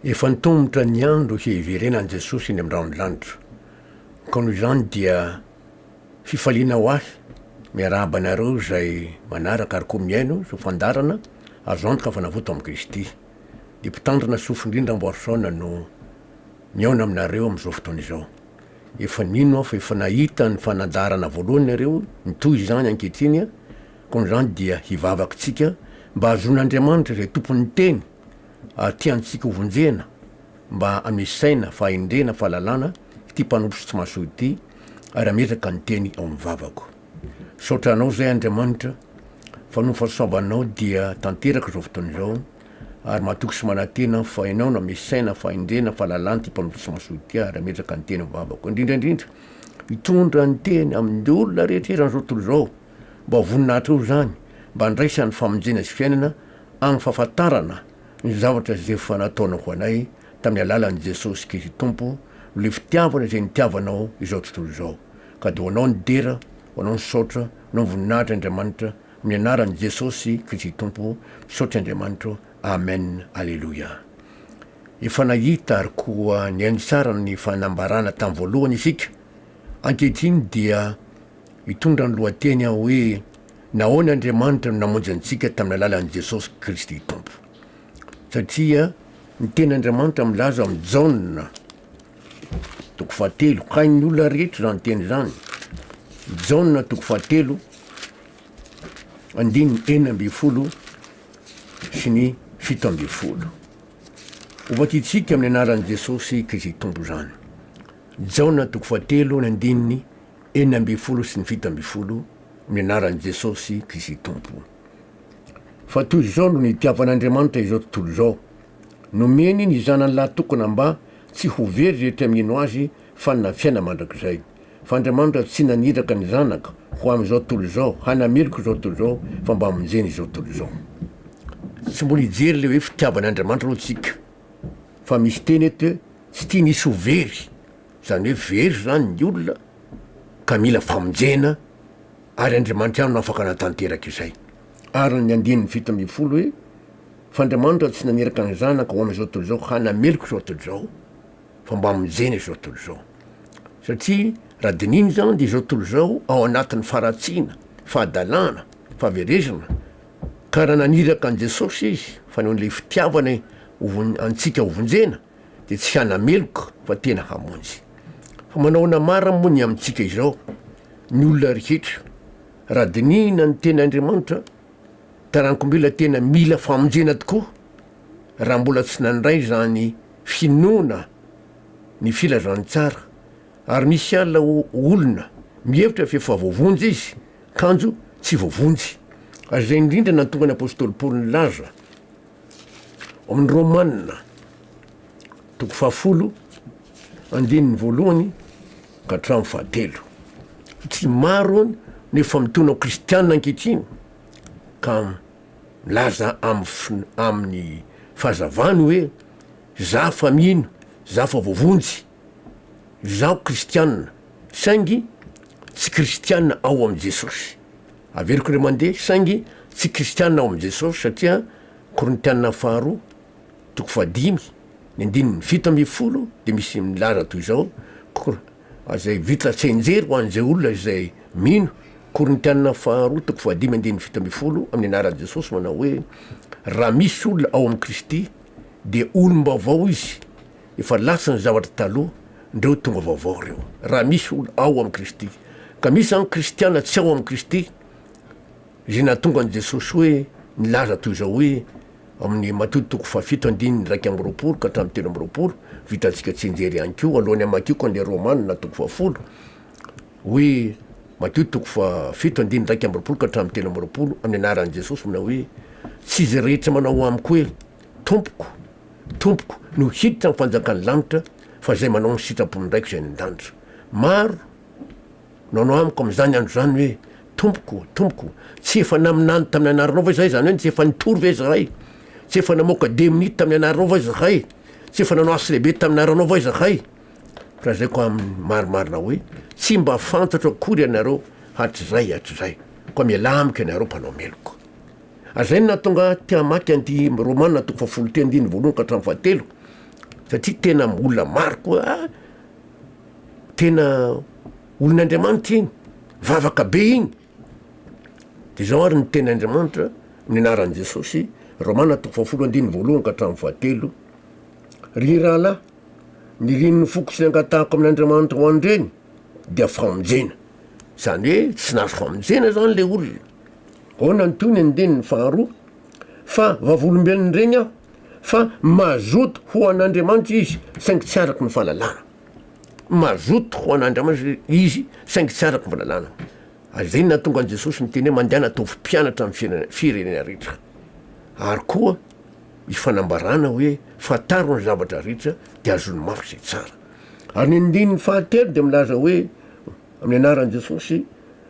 Efa nitomotra ny andro hiverenan'i Jesosy eny amin'ny rahon'ny lanitra. Ka noho izany dia fifaliana ho ahy miarahaba anareo izay manaraka ary koa mihaino izao fandaharana azo antoka fa navoa tao amin'i Kristy. Dia Mpitandrina Sofindrindra Amboarisaona no mihaona aminareo amin'izao fotoana izao. Efa nino aho fa efa nahita ny fandaharana voalohany nareo, mitohy izany ankehitriny, koa noho izany dia hivavaka isika mba hahazoan'Andriamanitra izay tompon'ny teny ary tiantsika ho vonjena mba hanisy saina, fahendrena, fahalalana ity mpanompo sy tsy mahasoa ity ary hametraka ny teny ao amin'ny vavako. Misaotra Anao izay Andriamanitra fa noho ny fahasoavanao dia tanteraka izao fotoana izao ary matoky sy manantena aho fa Ianao no hanisy saina, fahendrena, fahalalana ity mpanompo sy tsy mahasoa ity ary hametraka ny teny ao amin'ny vavako. Indrindra indrindra hitondra ny teny amin'ny olona rehetra eran'izao tontolo izao mba ho voninahitrao izany mba handraisany famonjena sy fiainana amin'ny fahafantarana ny zavatra izay efa nataonao ho anay tamin'ny alalan'i Jesosy Kristy Tompo noho ilay fitiavana izay nitiavanao izao tontolo izao. Ka dia ho Anao ny dera, ho Anao ny saotra, ho Anao ny voninahitra Andriamanitra, amin'ny anaran'i Jesosy Kristy Tompo, misaotra Andriamanitra ô, Amen, Aleloia. Efa nahita ary koa nihaino tsara ny fanambarana tamin'ny voalohany isika, ankehitriny dia Hitondra ny lohateny aho hoe Nahoana Andriamanitra no namonjy antsika tamin'ny alalan'i Jesosy Kristy Tompo? Satria ny tenin'Andriamanitra milaza amin'i Jaona toko fahatelo, hain'ny olona rehetra izany teny izany. Jaona toko fahatelo, andininy 16 sy ny 17. Hovakintsika amin'ny anaran'i Jesosy Kristy Tompo izany. Jaona toko fahatelo, ny andininy 16 sy ny 17, amin'ny anaran'i Jesosy Kristy Tompo. Fa toy izao no nitiavan'Andriamanitra izao tontolo izao, nomeny ny Zanany lahy tokana mba tsy ho very rehetra mino Azy fa hanana fiainana mandrakizay. Fa Andriamanitra tsy naniraka ny Zanaka ho amin'izao tontolo izao hanameloka izao tontolo izao fa mba hamonjena izao tontolo izao. Tsy mbola hijery ilay hoe fitiavan'Andriamanitra aloha tsika fa misy teny eto hoe tsy tiany hisy ho very. Izany hoe very izany ny olona ka mila famonjena ary Andriamanitra ihany no afaka hanatanteraka izay. Ary ny andininy 17 hoe, Fa Andriamanitra tsy naniraka ny Zanaka ho amin'izao tontolo izao hanameloka izao tontolo izao, fa mba hamonjena izao tontolo izao. Satria raha dinihina izany dia izao tontolo izao ao anatin'ny faharatsiana, fahadalana, fahaverezana, ka raha naniraka an'i Jesosy Izy fa noho ilay fitiavany antsika hovonjena, dia tsy hanameloka fa tena hamonjy. Fa manao ahoana marina moa ny amintsika izao, ny olona rehetra? Raha dinihina ny teny Andriamanitra, taranak'olombelona tena mila famonjena tokoa raha mbola tsy nandray izany finoana ny filazantsara, ary misy alina olona mihevitra fa efa voavonjy izy kanjo tsy voavonjy. Ary izay indrindra nahatonga ny apostoly Paoly nilaza Ao amin'ny Romana, toko fahafolo, andininy voalohany ka hatramin'ny fahatelo. Satria maro no efa mitono ho kristiana ankehitriny ka milaza amin'ny amin'ny fahazavany hoe za fa mino, za fa voavonjy, izaho kristiana, saingy tsy kristiana ao amin'i Jesosy. Averiko indray mandeha, saingy tsy kristiana ao amin'i Jesosy satria Korintiana faharoa toko fahadimy ny andininy 17 dia misy milaza toy izao, Kor, izay vita tsianjery ho an'izay olona izay mino, Korintiana faharoa toko fahadimy andininy 17 amin'ny anaran'i Jesosy manao hoe, Raha misy olona ao amin'i Kristy dia olom-baovao izy, Efa lasa ny zavatra taloha, ndreo tonga vaovao reo. Raha misy olo ao amin'i Kristy. Ka misy zany kristiana tsy ao amin'i Kristy, izay nahatonga an'i Jesosy hoe nilaza toy izao hoe, amin'ny Matio toko fahafito andininy 21 ka hatramin'ny 23, vitantsika tsianjery ihany koa, alohan'ny hamakiako an'ilay Romana toko fahafolo, hoe Matio toko fahafito andininy 21 ka hatramin'ny 23, amin'ny anaran'i Jesosy manao hoe, tsy izay rehetra manao amiko hoe, Tompoko, Tompoko, no hiditra amin'ny fanjakan'ny lanitra, fa izay manao ny sitrapon'ny Raiko izay any an-danitra. Maro no hanao amiko amin'izany andro izany hoe, Tompoko, Tompoko, tsy efa naminany tamin'ny anaranao va izahay? Izany hoe, tsy efa nitory ve izahay? Tsy efa namoaka demonia tamin'ny anaranao va izahay? Tsy efa nanao asa lehibe tamin'ny anaranao va izahay? Fa lazaiko aminy marimarina hoe, tsy mba fantatro akory ianareo hatrizay hatrizay. Koa mialà amiko ianareo mpanao meloka. Ary izay no nahatonga ahy te hamaky an'ity Romana toko fahafolo ity andininy voalohany ka hatramin'ny fahatelo. Satria tena olona maro koa ah, tena olon'Andriamanitra iny, vavaka be iny. De zao ary ny tenin'Andriamanitra amin'ny anaran'i Jesosy, Romana toko fahafolo andininy voalohany ka hatramin'ny fahatelo, Ry rahalahy, ny rinin'ny foko sy ny angatahako amin'Andriamanitra ho an'ireny dia famonjena. Izany hoe tsy nahazo famonjena zany le olona. Ahoana ny tohiny andininy faharoa? Fa vavolombelon'ireny aho fa mazoto ho an'Andriamanitra izy saingy tsy araka ny fahalalana. Mazoto ho an'Andriamanitra izy saingy tsy araka ny fahalalana. Ary izay no nahatonga an'i Jesosy niteny hoe mandehana ataovy mpianatra amin'ny firenena rehetra. Ary koa ny fanambarana hoe fantaro ny zavatra rehetra dia azony mafy izay tsara. Ary ny andininy fahatelo dia milaza hoe amin'ny anaran'i Jesosy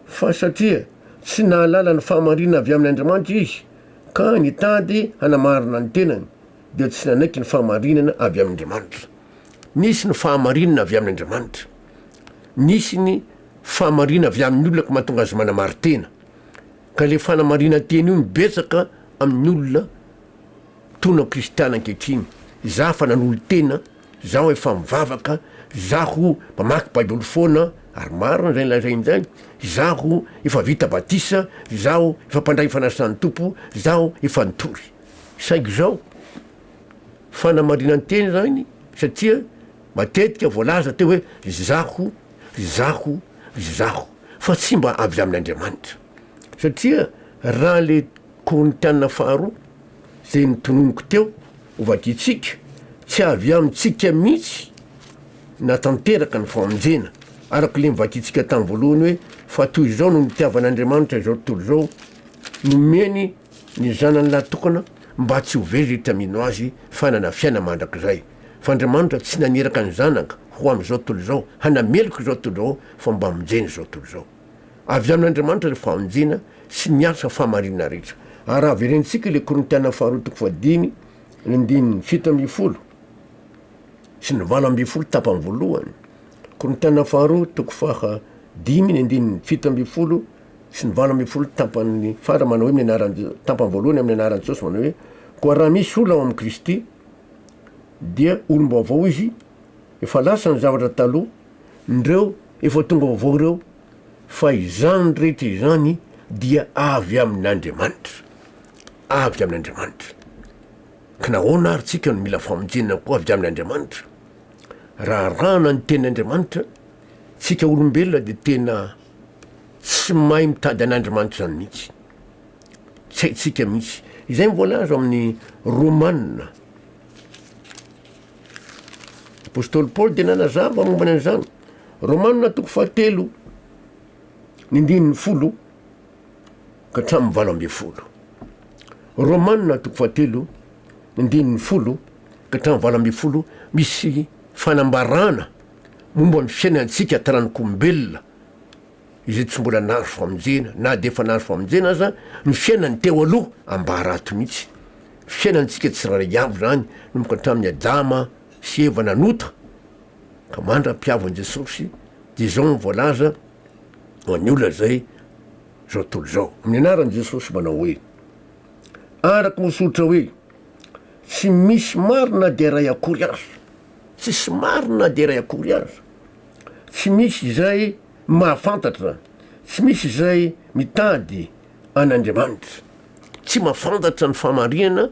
fa satria tsy nahalala ny fahamarinana avy amin' Andriamanitra izy ka nitady hanamarina ny tenany dia tsy nanaiky ny fahamarinana avy amin' Andriamanitra. Nisy ny fahamarinana avy amin' Andriamanitra. Nisy ny fahamarinana avy amin'ny olona ka mahatonga azy manamari-tena. Ka le fanamarinan-tena io no betsaka amin'ny olona tona kristiana ankehitriny. Izaho efa nanolo-tena, izaho efa mivavaka, izaho mamaky baiboly foana, ary marina izay lazainy izay, izaho efa vita batisa, izaho efa mpandray fanasan'ny Tompo, izaho efa nitory. Saingy izao, fanamarinan-tena izany satria matetika voalaza teo hoe izaho, izaho, izaho, fa tsy mba avy amin'Andriamanitra. Satria raha le Korintiana faharoa izay notononiko teo ho vakintsika, tsy avy amintsika mihitsy na tanteraka ny famonjena, araka ilay novakintsika tamin'ny voalohany hoe fa toy izao no nitiavan'Andriamanitra izao tontolo izao, nomeny ny Zanany lahy tokana mba tsy ho very rehetra mino Azy fa hanana fiainana mandrakizay. Fa Andriamanitra tsy naniraka ny Zanaka ho amin'izao tontolo izao hanameloka izao tontolo izao fa mba hamonjena izao tontolo izao. Avy amin'Andriamanitra ny famonjena sy ny asa fahamarinana rehetra. Ary raha averentsika ilay Korintiana faharoa toko fahadimy ny andininy 17 sy ny 18 tapany voalohany, Korintiana faharoa toko faha dimy ny andininy 17 sy ny 18 tapany farany manao hoe amin'ny anaran'i tapany voalohany amin'ny anaran'i Jesosy manao hoe koa raha misy olona ao amin'i Kristy dia olom-baovao izy, efa lasa ny zavatra taloha, ndreo efa tonga vaovao ireo fa izany rehetra izany dia avy amin'Andriamanitra, avy amin'Andriamanitra. Ka nahoana ary tsika no mila famonjena koa avy amin'Andriamanitra? Raha arahana ny tenin'Andriamanitra, tsika olombelona dia tena tsy mahay mitady an'Andriamanitra izany mihitsy. Tsy haintsika mihitsy. Izay no voalaza ao amin'ny Romana. Apostoly Paoly dia nanazava momba ny an'izany. Romana toko fahatelo, ny andininy folo ka hatramin'ny 18. Romana toko fahatelo, ny andininy folo ka hatramin'ny 18, misy fanambarana momba ny fiainantsika taranak'olombelona izay tsy mbola nahazo famonjena, na dia efa nahazo famonjena aza, ny fiainany teo aloha ambara ato mihitsy. Fiainantsika tsirairay avy izany, nanomboka hatramin'i Adama sy Eva nanota, ka mandra-pihavan'i Jesosy, dia izao no voalaza ho an'ny olona izay izao tontolo izao. Amin'ny anaran'i Jesosy manao hoe, araka ny voasoratra hoe, Tsy misy marina dia iray akory aza, tsisy marina dia iray akory aza, tsy misy izay mahafantatra, tsy misy izay mitady an'Andriamanitra. Tsy mahafantatra ny fahamarinana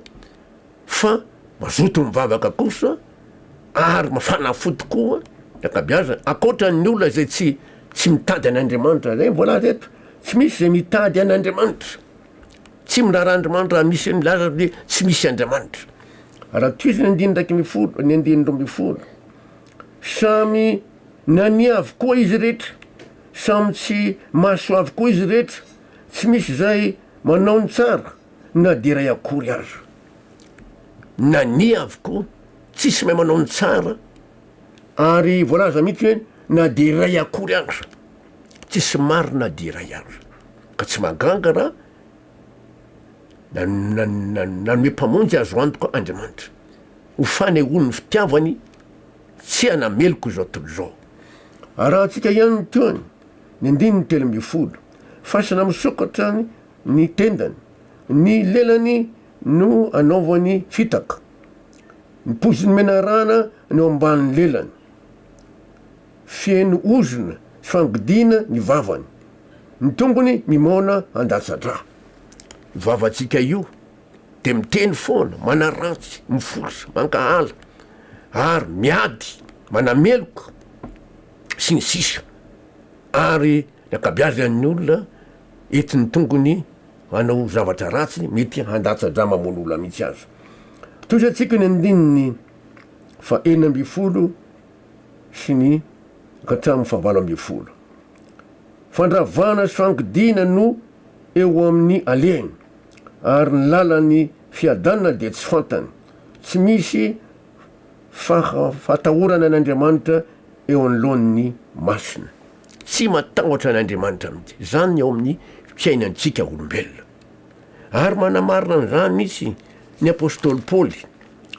fa mazoto mivavaka kosa ary mafana fo tokoa ny ankabeazany, ankoatra ny olona izay tsy tsy mitady an'Andriamanitra, zay ny voalaza eto, tsy misy izay mitady an'Andriamanitra, tsy miraharaha Andriamanitra raha misy milaza hoe tsy misy Andriamanitra. Raha tohizina ny andininy 11, ny andininy 12, samy nania avokoa izy rehetra, samy tsy mahasoa avokoa izy rehetra, tsy misy izay manao ny tsara na dia iray akory aza. Nania avokoa, tsisy mahay manao ny tsara, ary voalaza mihitsy hoe na dia iray akory aza, tsisy marina na dia iray aza. Ka tsy mahaganga raha nanome mpamonjy azo antoka Andriamanitra, ho fanehoany ny fitiavany tsy hanameloka izao tontolo izao. Arahantsika ihany koa ny andininy 13, Fasana misokatra ny tendany, ny lelany no anaovany fitaka. Ny poizin'ny menarana no eo ambanin'ny lelany. Feno ozona sy fangidiana ny vavany. Ny tongony mimoana handatsa-drà. Io vavantsika io dia miteny foana, manaratsy, mifosa, mankahala, ary miady, manameloka, sy ny sisa Ary ny ankabeazan'ny olona entin'ny tongony hanao zavatra ratsy, mety handatsa-drà mamono olona mihitsy aza. Tohizantsika ny andininy faha 16 sy ny ka hatramin'ny faha 18. Fandravana sy fangidiana no eo amin'ny alehany, ary ny lalan'ny fiadanana dia tsy fantany. Tsy misy fahatahorana an'Andriamanitra eo anoloan'ny masony. Tsy matahotra an'Andriamanitra mihitsy. Izany ny ao amin'ny fiainantsika olombelona. Ary manamarina an'izany mihitsy ny apostoly Paoly.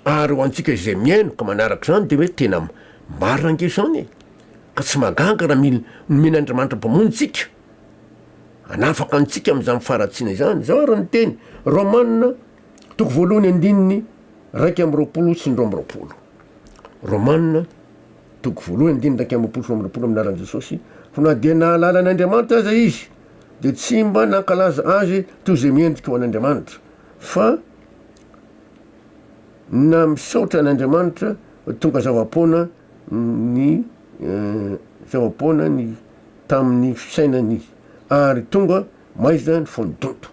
Ary ho antsika izay mihaino ka manaraka izany dia hoe tena marina ange izany e! Ka tsy mahagaga raha mila nomen'Andriamanitra Mpamonjy tsika, hanafaka antsika amin'izany faharatsiana izany. Izao ary ny teny, Romana toko voalohany andininy 21 sy ny 22. Romana toko voalohany andininy 21 sy 22 amin'ny anaran'i Jesosy, fa na dia nahalala an'Andriamanitra aza izy, dia tsy mba nankalaza azy toy izay mendrika ho an'Andriamanitra, fa na misaotra an'Andriamanitra tonga zava-poana ny zava-poana ny tamin'ny fisainany izy, ary tonga maizina ny fony donto.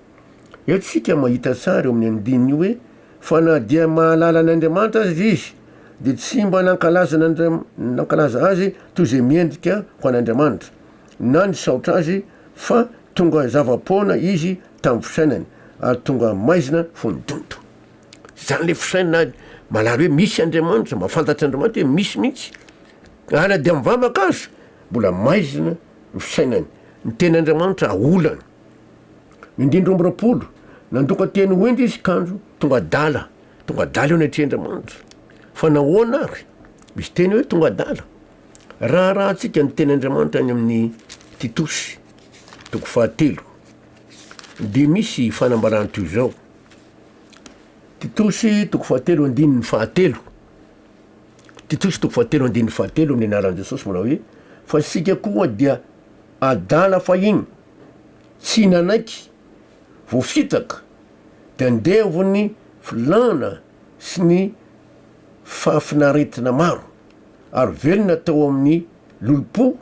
Eto isika mahita tsara eo amin'ny andininy io hoe fa na dia mahalala an'Andriamanitra aza izy dia tsy mba nankalaza an'Andriam- nankalaza azy toy izay mendrika ho an'Andriamanitra, na nisaotra azy fa tonga zava-poana izy tamin'ny fisainany ary tonga maizina fony donto. Zany le fisainana mahalala hoe misy Andriamanitra, mahafantatra Andriamanitra hoe misy mihitsy, ary na dia mivavaka aza mbola maizina ny fisainany, ny tenin'Andriamanitra aolany. Ny andininy 22, nandoka teny ho hendry izy kanjo tonga adala, tonga adala eo anatrehan'Andriamanitra. Fa nahoana ary? Misy teny hoe tonga adala. Raharahantsika ny tenin'Andriamanitra any amin'ny Titosy, toko fahatelo, dia misy fanambarana toy izao. Titosy toko fahatelo andininy fahatelo. Titosy toko fahatelo andininy fahatelo amin'ny anaran'i Jesosy manao hoe, fa isika koa dia adala fahiny, tsy nanaiky, voafitaka, dia andevon'ny filàna sy ny fahafinaretina maro, ary velona tao amin'ny lolompo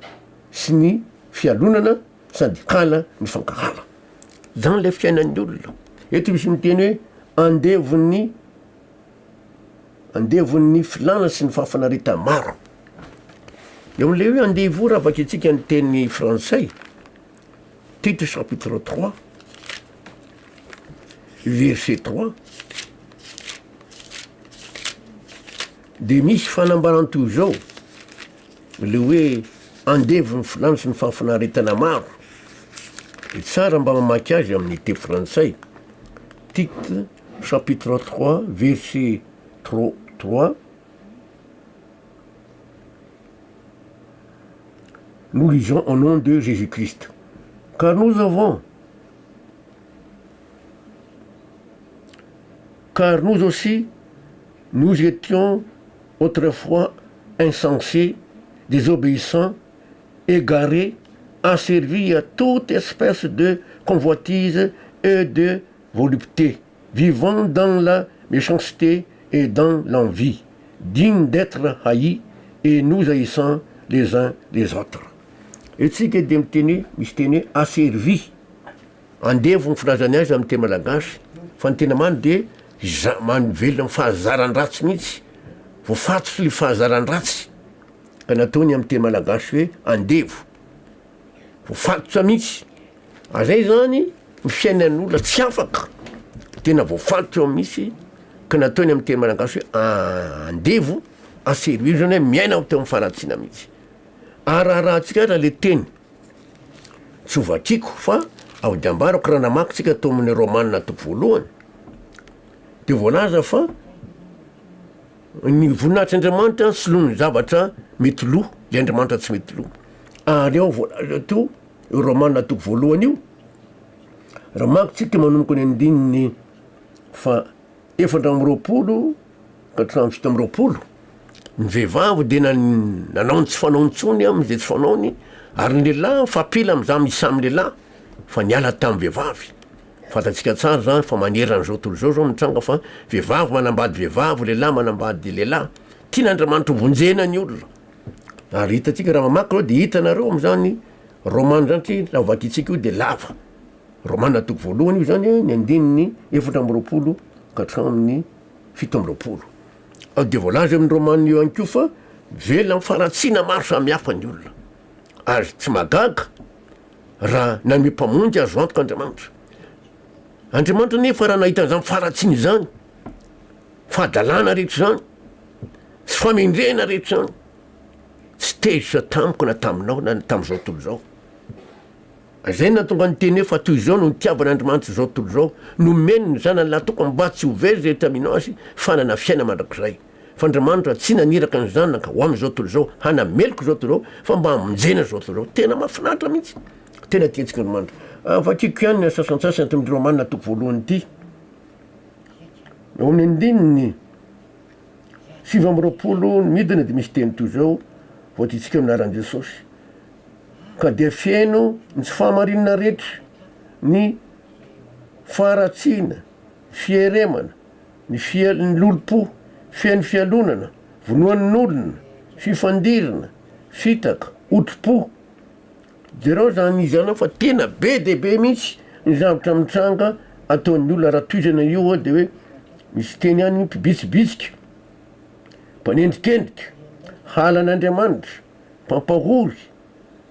sy ny fialonana sady hala nifankahala. Zany le fiainan'ny olona. Eto misy miteny hoe andevon'ny andevon'ny filàna sy ny fahafinaretana maro. Eo am'le hoe andevo raha vakintsika ny teny frantsay, Tite chapitre 3 verset 3 de misy fanambarana toy izao, le hoe andevon'ny filàna sy ny fahafinaretana maro, de tsara mba mamaky azy amin'ny teny frantsay, Tite chapitre 3 verset 3, nous lisons au nom de Jésus-Christ, car nous avons car nous aussi nous étions autrefois insensés, désobéissants, égarés, asservis à toute espèce de convoitise et de volupté, vivant dans la méchanceté et dans l'envie, dignes d'être haïs et nous haïssant les uns les autres. Eto tsika dia miteny hoe, misy teny hoe asservi, andevo ny filazany azy amin'ny teny malagasy, fa ny tena marina dia iza- man- velona amin'ny fahazaran-dratsy mihitsy, voafatotry le fahazaran-dratsy ka nataony amin'ny teny malagasy hoe andevo, voafatotra mihitsy. Ary zay zany ny fiainan'olona tsy afaka, tena voafatotra eo mihitsy ka nataony amin'ny teny malagasy hoe andevo, asservi zany hoe miaina teo amin'ny faharatsiana mihitsy. Ary raharahantsika ary le teny tsy ho vakiko fa avy de ambarako raha namaky tsika tao amin'ny Romana toko voalohany de voalaza fa ny voninahitr'Andriamanitra solon'ny zavatra mety lo, le Andriamanitra tsy mety lo. Ary ao voalaza teo io Romana toko voalohany io, raha mamaky tsika manomboka ny andininy faha 24. ka hatramin'ny 27, ny vehivavy dia nanao ny tsy fanaony intsony amin'izay tsy fanaony, ary ny lehilahy mifampila amin'izany samy lehilahy fa niala tamin'ny vehivavy. Fantatsika tsara izany fa manerana izao tontolo izao izao mitranga fa vehivavy manambady vehivavy, lehilahy manambady lehilahy. Tian'Andriamanitra ho vonjena ny olona. Ary hitantsika raha mamaky ireo dia hitanareo amin'izany Romana izany satria raha vakintsika io dia lava. Romana toko voalohany io izany ny andininy 24 ka hatramin'ny 27. Ao dia voalaza eo amin'ny Romana io ihany koa fa velona amin'ny faharatsiana maro samihafa ny olona. Ary tsy mahagaga raha nanome mpamonjy azo antoka Andriamanitra. Andriamanitra anefa raha nahita an'izany faharatsiana izany, fahadalana rehetra izany, tsy famendrehana rehetra izany, tsy tezitra tamiko na taminao na tamin'izao tontolo izao. Izay no nahatonga ny teny hoe fa toy izao no nitiavan'Andriamanitra izao tontolo izao, nomeny ny Zanany lahy-tokana mba tsy ho very izay rehetra mino Azy fa hanana fiainana mandrakizay. Fa Andriamanitra tsy naniraka ny Zanaka ho amin'izao tontolo izao hanameloka izao tontolo izao fa mba hamonjena izao tontolo izao. Tena mahafinaritra mihitsy. Tena tiantsika Andriamanitra. Vakiko ihany ny sasantsasany ato amin'ny Romana toko voalohany ity. Eo amin'ny andininy 29 ny midina dia misy teny toy izao, voadintsika amin'ny anaran'i Jesosy. Ka dia feno ny tsy fahamarinana rehetra, ny faharatsiana, fieremana, ny fiel- ny lolompo, feno fialonana, vonoan'olona, fifandirana, fitaka, otri-po. Jereo zany izy zany fa tena be dia be mihitsy ny zavatra mitranga ataon'ny olona raha tohizana io a de hoe misy teny ihany mpibitsibitsika, mpanendrikendrika, halan'Andriamanitra, mpampahory,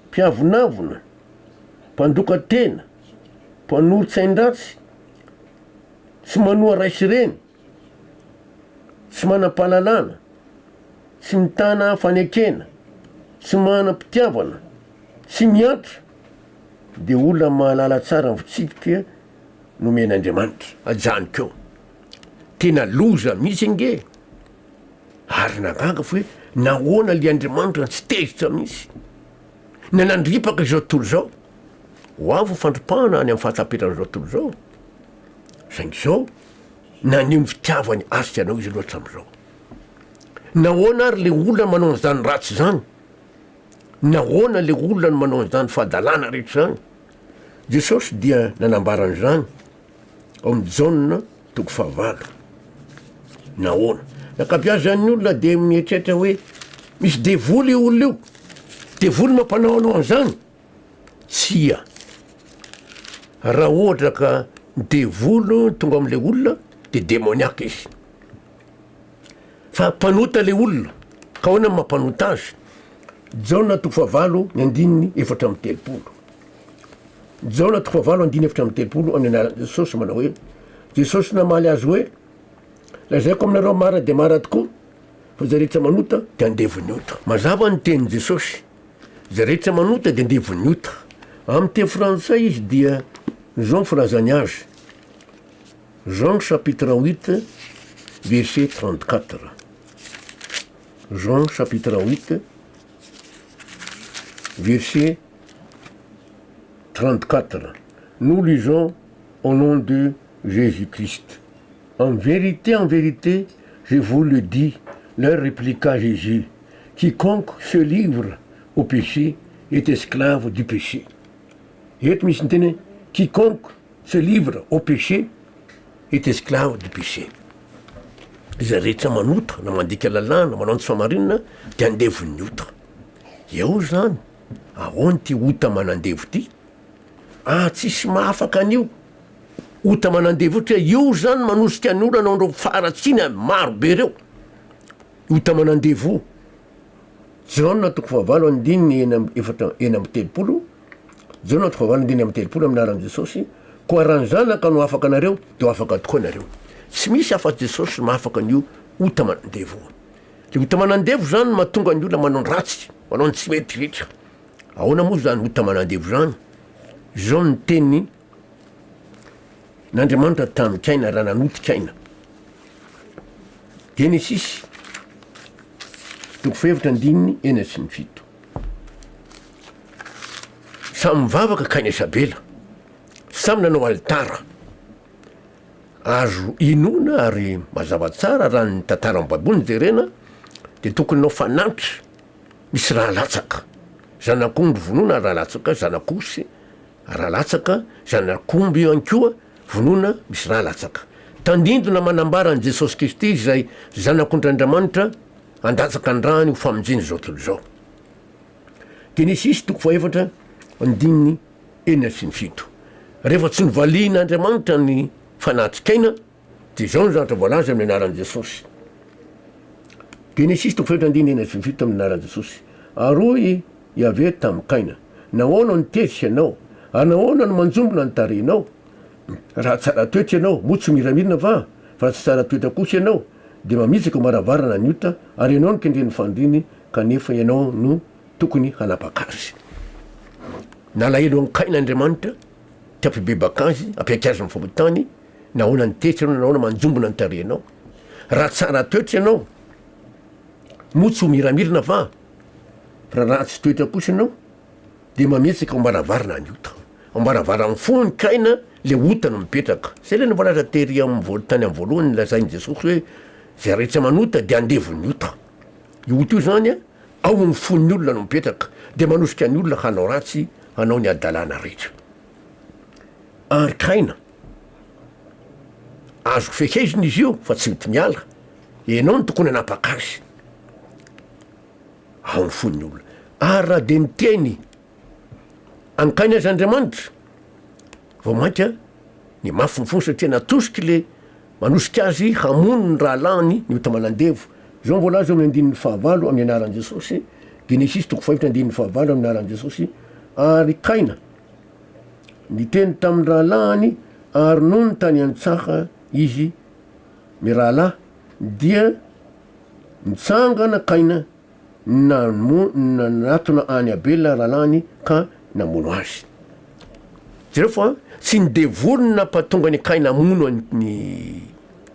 mpiavonavona, mpandoka tena, mpanoron-tsain-dratsy, tsy manoa ray sy reny, tsy manam-pahalalana, tsy mitana fanekena, tsy manam-pitiavana, tsy miantra, dia olona mahalala tsara ny fitsipika nomen'Andriamanitra. Ajanoko eo. Tena loza mihitsy ange e! Ary nagaga fa hoe nahoana le Andriamanitra no tsy tezitra mihitsy na nandripaka izao tontolo izao. Ho avy ny fandripahana any amin'ny fahataperan'izao tontolo izao. Saingy izao, naneho ny fitiavany azy sy anao izy aloha hatramin'izao. Nahoana ary le olona manao an'izany ratsy izany? Nahoana le olona no manao an'izany fahadalana rehetra izany? Jesosy dia nanambara an'izany ao amin'ny Jaona toko fahavalo. Nahoana? Ny ankabeazan'ny olona dia mieritreritra hoe misy devoly io olona io. Devoly mampanao anao an'izany. Tsia. Raha ohatra ka devoly no tonga amin'ilay olona dia demoniaka izy. Fa mpanota ilay olona, ka ahoana no mampanota azy? Jaona toko fahavalo ny andininy 34. Jaona toko fahavalo andininy 34 amin'ny anaran'i Jesosy manao hoe, Jesosy namaly azy hoe, Lazaiko aminareo marina dia marina tokoa fa izay rehetra manota dia andevon'ny ota. Mazava ny tenin'i Jesosy. Izay rehetra manota dia andevon'ny ota. Amin'ny teny frantsay izy dia izao ny filazany azy, Jean chapitre huit verset 34. Jean chapitre huit verset 34. Nous lisons au nom de Jésus-Christ. En vérité, en vérité, je vous le dis, leur répliqua Jésus, quiconque se livre au péché est esclave du péché. Eto misy ny teny hoe quiconque se livre au péché est esclave du péché. Izay rehetra manota na mandika lalàna, manao ny tsy fahamarinana dia andevon'ny ota. Eo izany, ahoana ity ota manandevo ity? Ah, tsisy mahafaka an'io ota manandevo io, satria io izany manosika ny olona hanao an'ireo faharatsiana maro be ireo. Ota manandevo. Jaona toko fahavalo andininy enina amby efatra 36, Jaona toko fahavalo andininy 36 amin'ny anaran'i Jesosy, koa raha ny Zanaka no afaka anareo, dia ho afaka tokoa nareo. Tsy misy afa-tsy Jesosy no mahafaka an'io ota manandevo io. Le ota manandevo zany no mahatonga ny olona manao ny ratsy, manao ny tsy mety rehetra. Ahoana moa zany ota manandevo zany? Izao ny teny n'Andriamanitra tamin'i Kaina raha nanoty Kaina. Genesisy, toko fahefatra andininy enina sy ny fito. Samy mivavaka Kaina sy Abela, samy nanao alitara. Azo inoana ary mazava tsara raha ny tantaran'ny Baiboly no jerena dia tokony hanao fanatitra misy rà latsaka, zanak'ondry vonoina rà latsaka, zanak'osy rà latsaka, zanak'omby ihany koa vonoina misy rà latsaka. Tandindona manambara an'i Jesosy Kristy izay Zanak'ondrin'Andriamanitra handatsaka ny ràny ho famonjena izao tontolo izao. Genesisy toko fahefatra andininy 67. Rehefa tsy novalian'Andriamanitra ny fanatrikaina dia izao ny zavatra voalaza amin'ny anaran'i Jesosy. Genesisy toko fahefatra andininy 67 amin'ny anaran'i Jesosy. Ary hoy i Yaveh tamin'i Kaina, Nahoana no tezitra ianao? Ary nahoana no manjombona ny tarehinao? Raha tsara toetra ianao, moa tsy miramirana va? Fa raha tsy tsara toetra kosa ianao, dia mamitsaka eo am-baravarana ny ota, ary ianao no kendren'ny faniriany, kanefa ianao no tokony hanapaka azy. Nalahelo an'i Kaina Andriamanitra, te hampibebaka azy, hampiaiky azy ny fahotany, nahoana ny toetra ianao, nahoana manjombona ny tarehinao? Raha tsara toetra ianao, moa tsy ho miramirana va? Raha ratsy toetra kosa ianao, dia mametsaka ao am-baravarana ny ota. Ao am-baravaran'ny fony Kaina, le ota no mipetraka. Zay le voalaza tery amin'ny voal- tany amin'ny voalohany nolazain'i Jesosy hoe zay rehetra manota dia andevon'ny ota. Io ota io zany a, ao amin'ny fon'ny olona no mipetraka, dia manosika ny olona hanao ratsy, hanao ny hadalana rehetra. Ary Kaina, azo fehezina izy io fa tsy mety miala, ianao no tokony hanapaka azy. Ao amin'ny fon'ny olona. Ary raha dia niteny an'i Kaina aza Andriamanitra, vao mainka nihamafy ny fony satria natosiky le manosika azy hamono ny rahalahiny ny ota manandevo. Izao no voalaza eo amin'ny andininy fahavalo amin'ny anaran'i Jesosy, Genesisy toko fahefatra andininy fahavalo amin'ny anaran'i Jesosy, Ary Kaina niteny tamin'ny rahalahiny, ary nony tany an-tsaha izy mirahalahy, dia nitsangana Kaina nanatona an'i Abela rahalahiny ka namono azy. Jereo fa tsy ny devoly no nampatonga an'i Kaina hamono an'i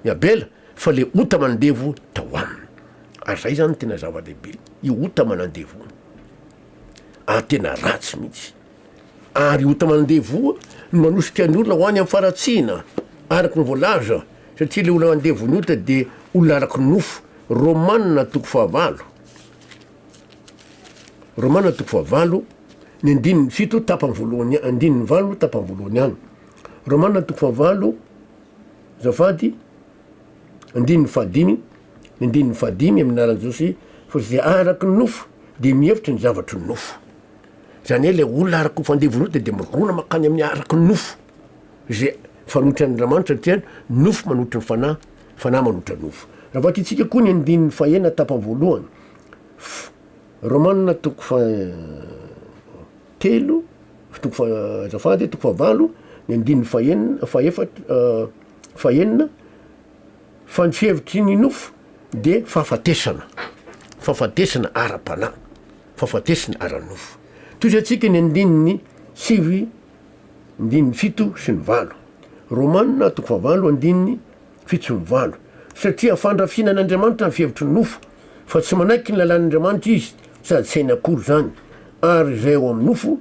Abela fa le ota manandevo tao aminy. Ary zay zany no tena zava-dehibe, io ota manandevo io. Ary tena ratsy mihitsy. Ary ota manandevo no manosika ny olona ho any amin'ny faharatsiana, araka ny voalaza, satria ilay olona andevo ny ota dia olona araka ny nofo, Romana toko fahavalo, Romana toko fahavalo, ny andininy fito tapany voalohany, andininy valo tapany voalohany ihany. Romana toko fahavalo, azafady, andininy fahadimy, ny andininy fahadimy amin'ny anaran'i Jesosy, fa izay araka ny nofo dia mihevitra ny zavatry ny nofo. Zany hoe le olona araka ny fandevon'ny ota dia mirona mankany amin'ny araka ny nofo, izay mifanohitra amin'Andriamanitra satria nofo manohitra ny fanahy, fanahy manohitra ny nofo. Raha vakintsika koa ny andininy fahenina tapany voalohany, f, Romana toko faha telo, toko faha, azafady, toko fahavalo, ny andininy fahenina, fahefatra, fahenina, fa ny fihevitry ny nofo dia fahafatesana, fahafatesana ara-panahy. fahafatesana ara-nofo. Tohizantsika ny andininy sivy, andininy fito sy ny valo. Romana toko fahavalo andininy fito sy ny valo. Satria fandrafiana an'Andriamanitra ny fihevitry ny nofo, fa tsy manaiky ny lalàn'Andriamanitra izy, sady tsy hainy akory izany, ary izay ao amin'ny nofo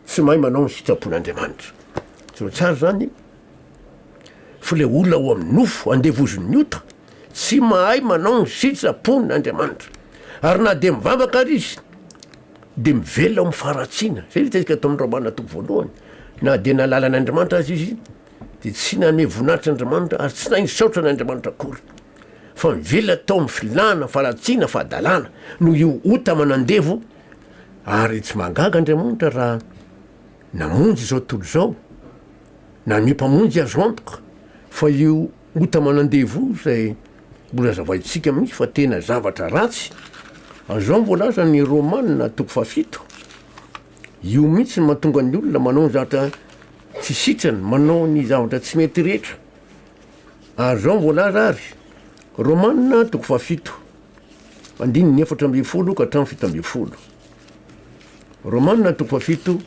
tsy mahay manao ny sitrapon'Andriamanitra. Jereo tsara izany. Fa ilay olona ao amin'ny nofo, andevozin'ny ota, tsy mahay manao ny sitrapon'Andriamanitra. Ary na dia mivavaka ary izy, dia mivelona ao amin'ny faharatsiana. Izay ilay hitantsika tao amin'ny Romana toko voalohany. Na dia nahalala an'Andriamanitra aza izy, dia tsy nanome voninahitra an'Andriamanitra ary tsy nahay nisaotra an'Andriamanitra akory. Fa mivelona tao amin'ny filàna, faharatsiana, fahadalana, noho io ota manandevo. Ary tsy mahagaga Andriamanitra raha namonjy izao tontolo izao. Nanome mpamonjy azo antoka fa io ota manandevo io izay mbola hazavaintsika mihitsy fa tena zavatra ratsy. Izao no voalaza ny Romana toko fahafito, io mihitsy no mahatonga ny olona manao ny zavatra tsy sitrany, manao ny zavatra tsy mety rehetra. Ary izao no voalaza ary, Romana toko fahafito, andininy 14 ka hatramin'ny 17. Romana toko fahafito,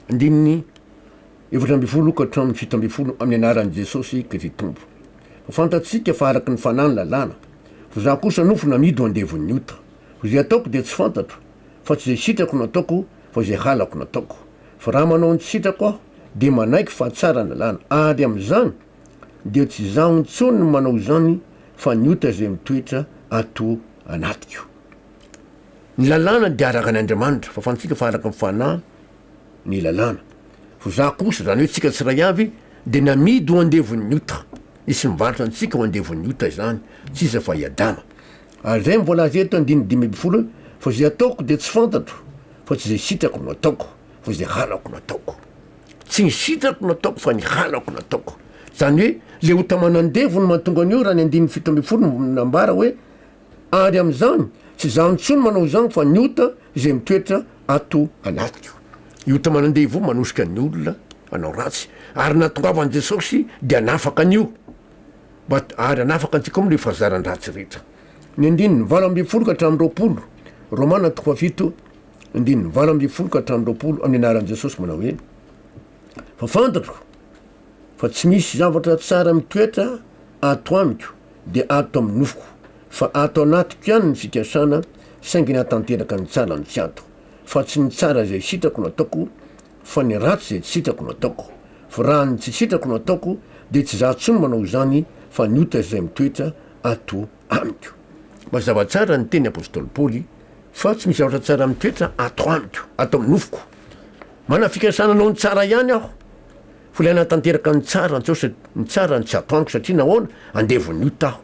Andininy 14 ka hatramin'ny 17 Amin'ny anaran'i Jesosy Kristy Tompo. Fa fantatsika fa araka ny fanahy ny lalàna, fa izaho kosa nofo namidy ho andevon'ny ota. Fa izay ataoko dia tsy fantatro, fa tsy izay sitrako no ataoko, fa izay halako no ataoko. Fa raha manao ny tsy sitrako aho, dia manaiky fa tsara ny lalàna, ary amin'izany dia tsy izaho intsony no manao izany fa ny ota izay mitoetra ato anatiko. Ny lalàna dia araka an' Andriamanitra, fa fantatsika fa araka ny fanahy ny lalàna. Fa izaho kosa, izany hoe tsika tsiray avy, dia namidy ho andevon'ny ota. Nisy nivarotra antsika ho andevon'ny ota izany, tsy iza fa i Adama. Ary izay no voalaza eto andininy 15 hoe, fa izay ataoko dia tsy fantatro, fa tsy izay sitrako no ataoko, fa izay halako no ataoko. Tsy ny sitrako no ataoko fa ny halako no ataoko. Izany hoe le ota manandevo no mahatonga an'io raha ny andininy 17 no nambara hoe, Ary amin'izany, tsy izaho intsony manao izany fa ny ota izay mitoetra ato anatiko. Io ota manandevo io manosika ny olona hanao ratsy, ary nahatongavan'i Jesosy dia hanafaka an'io, mba ary hanafaka antsika amin'ilay fahazaran-dratsy rehetra. Ny andininy 18 ka hatramin'ny 20, Romana toko fahafito, andininy 18 ka hatramin'ny 20, amin'ny anaran'i Jesosy manao hoe, Fa fantatro fa tsy misy zavatra tsara mitoetra ato amiko dia ato amin'ny nofoko, fa ato anatiko ihany ny fikasana, saingy ny hahatanteraka ny tsara no tsy ato. Fa tsy ny tsara izay sitrako no ataoko, fa ny ratsy izay tsy sitrako no ataoko. Fa raha ny tsy sitrako no ataoko, dia tsy izaho intsony manao izany, fa ny ota izay mitoetra ato amiko. Mazava tsara ny teny apostoly Paoly fa tsy misy zavatra tsara mitoetra ato amiko, ato amin'ny nofoko. Manana fikasana hanao ny tsara ihany aho, fa ilay hanatanteraka ny tsara antsao sa ny tsara no tsy ataoniko satria nahoana? Andevon'ny ota aho.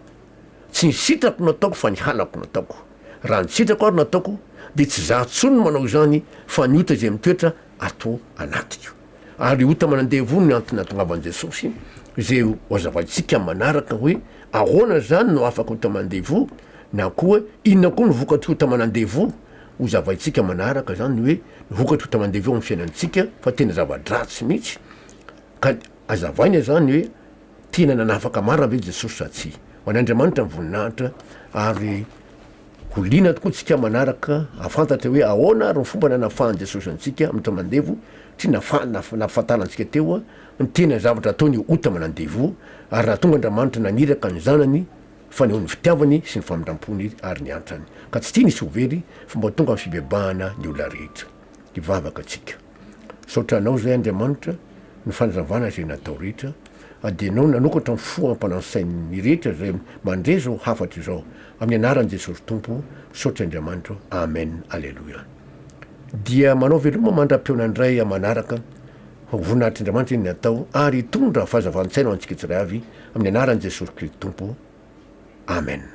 Tsy ny sitrako no ataoko fa ny halako no ataoko. Raha ny sitrako ary no ataoko dia tsy izaho intsony no manao izany fa ny ota izay mitoetra ato anatiko. Ary io ota manandevo io no antony nahatongavan'i Jesosy izay ho hazavaintsika amin'ny manaraka hoe ahoana izany no afaka ota manandevo na koa hoe inona koa no vokatry ota manandevo. Ho zavaintsika manaraka izany ny hoe ny vokatry ota mandevo eo amin'ny fiainantsika fa tena zava-dratsy mihitsy ka hazavaina izany hoe tena nanafaka marina ve Jesosy sa tsia. Ho an'Andriamanitra ny voninahitra ary ho liana tokoa tsika manaraka hahafantatra hoe ahoana ary ny fomba nanafahan'i Jesosy antsika amin'ny ota mandevo satria nafa- nampifantana antsika teo ny tena zavatra ataony io ota manandevo ary nahatonga Andriamanitra naniraka ny zanany faneho ny fitiavany sy ny famindram-pony ary ny antrany, ka tsy tiany hisy ho very fa mba ho tonga amin'ny fibebahana ny olona rehetra. Hivavaka tsika. Misaotra Anao izay Andriamanitra ny fanazavana izay natao rehetra, ary dia Ianao nanokatra ny fo ampanansain'ny rehetra izay mandre izao hafatra izao, amin'ny anaran'i Jesosy Tompo, misaotra Andriamanitra o, Amen Aleloia. Dia manao veloma mandra-pihaona indray amin'ny manaraka. Ho voninahitr'Andriamanitra iny ny atao ary hitondra fahazavan-tsaina ho antsika tsiray avy amin'ny anaran'i Jesosy Kristy Tompo. Amen.